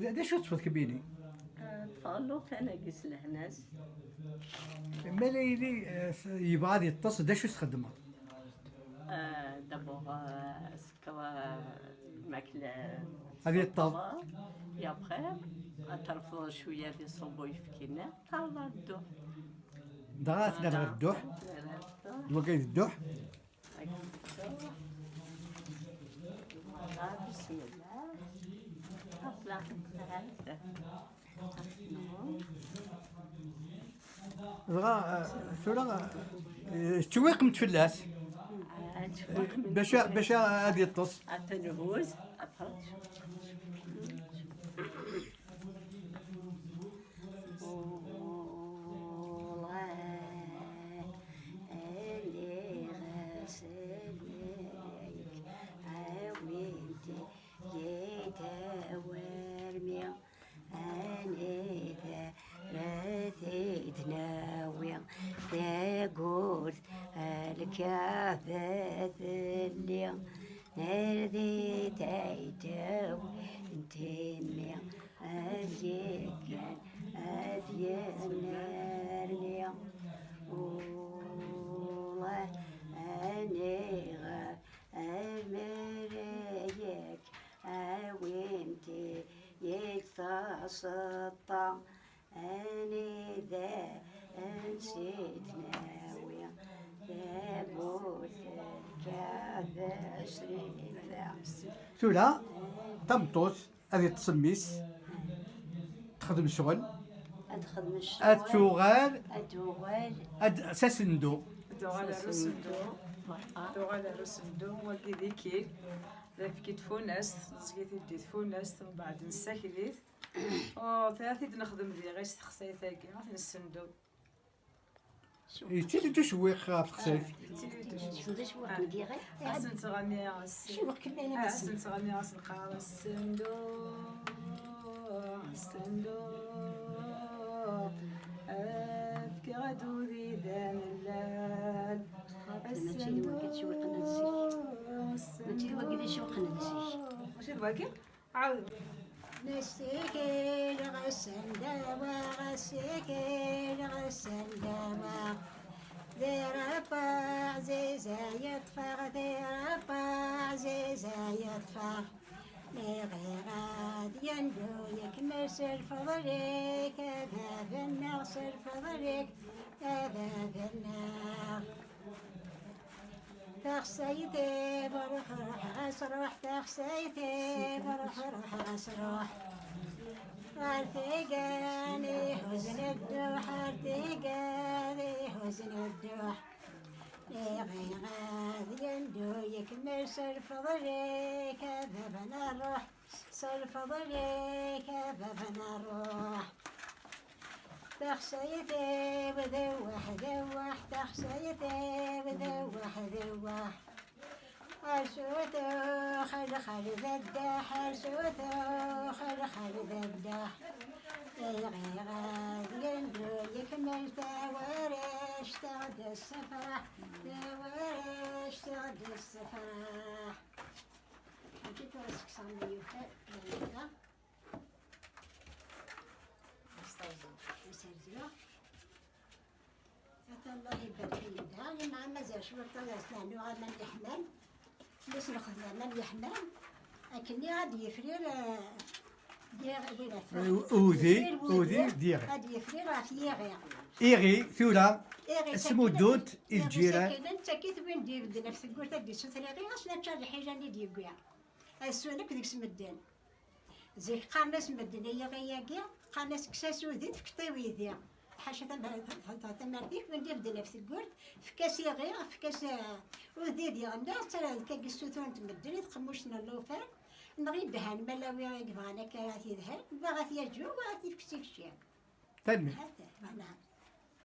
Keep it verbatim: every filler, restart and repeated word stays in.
D d acu teṭṭfeḍ kemmini? Ṭṭfeɣ llufan-agi s lehna-s. Ma la yili eh, s- yebɣa ad yeṭṭes, d acu txeddmeḍ? D'abord, euh, c'est comme euh, الماكلة. Ad yeṭṭes. Et après, ad terfeḍ cwiya di ṣubu uyefki-nni, terḍa dduḥ. Dɣa ad nerɣ dduḥ. Nerɣ dduḥ. Lwagi d dduḥ. Voilà, bismillah. Hop là. Dɣa eh, tura eh, tettwiqemt fell-as bac bac ad yeṭṭes. Atan huz, atan. Aniɣ-as alayk, awint-iyi-d awarmi, anida ara t-id-nawi, tagurt a lkaɛba telli, nerdi taytaw n timmi, ad yeggan ad yennerni. Ulah aniɣer armi ara yak awint-iyi-d taseṭṭa, anida ansi d-nawi tagurt lkaɛba Crifa. Tura tameṭṭut ad yeṭṭes mmi-s, texdem ccɣel, ad texdem ccɣel, ad tuɣal, ad tuɣal, ad s asendu. Tuɣal ar usendu. Tuɣal ar usendu, wagi d ikil. D afki tfunast, neẓẓeg-it-id di tfunast, mbeɛd nessaked-it. Ur, t-, ad t-id-nexdem diɣ s texsayt-agi, ad t-nessendu. Yettili-d ucewwiq ɣef texsayt. Yettili-d ucewwiq. Ad sen-ttɣamiɣ ass-, ad sen-ttɣamiɣ ass-, neqqar asenduq, asenduq, efk-aɣ-d udi d amellal. Mačči d wagi d icewwiqen n zik. Mačči d wagi d icewwiqen n zik. Mačči d wagi? Ɛawed. Nessikel ɣas andawa, nessikel ɣas andawa. Di Ṛebbi ɛziz ay ṭṭfeɣ, di Ṛebbi ɛziz ay ṭṭfeɣ. Mi ɣiɣ ad yendu yekmel s lfeḍl-ik, a baba-nneɣ, s lfeḍl-ik, a baba-nneɣ. Taxsayt-iw ruḥ ruḥ ɣas ruḥ, taxsayt-iw ruḥ ruḥ ɣas ruḥ. Ar tigan ihuzn dduḥ, ar tigan ihuzn dduḥ. Iɣiɣ ad yendu yekmel s lfeḍl-ik, a baba n ṛṛuḥ, s lfeḍl-ik, a baba n ṛṛuḥ. Taxsayt-iw d uwaḥ, d uwaḥ, taxsayt-iw d uwaḥ, d uwaḥ. Arsutux lxal d ddaḥ, arsutux lxal d ddaḥ. Iɣiɣ ad yendu yekmel tawarect-aɣ d ssefraḥ, tawarect-aɣ d ssefraḥ. Amek i tura sekseɣ mi yufa, d anda. Aserziwa. Ata Allah ibarek-iyi da, yemma mazal cwiṭ ad as-nernu aman yeḥman. Mmi-s nexdem aman yeḥman. Akkenni ad d-yefrir, eh, diɣ-, win af-, Eh, udi, yefrir wudi, udi, diɣ. Ad d-yefrir ɣef yiɣi. Iɣi, tura, iɣi, asmudunt, sakkin, i lǧiran. Iɣi, sakkin, d takit win d-ibedden ɣef tewwurt ad d-isuter iɣi, ɣas mačči d lḥila-nni d-yewwi. Ad swen akk deg-s medden. Zik qqaren-as medden i yiɣi-agi, qqaren-as kkes-as udi, tefkeḍ i widi. Ḥaca tam-, tam-, tamart-ik, win d-ibedden ɣef tewwurt, fek-as iɣi, fek-as, eh, udi diɣen, neɣ d tara deg agi ssuturent medden i tqemmuct n llufan, neɣ idhan, ma lawi i yebɣan akka ara t-idhen, ma ɣa t-yaǧu, ma ɣa t-ifk s ikci. Tanemmirt. Hata, voilà.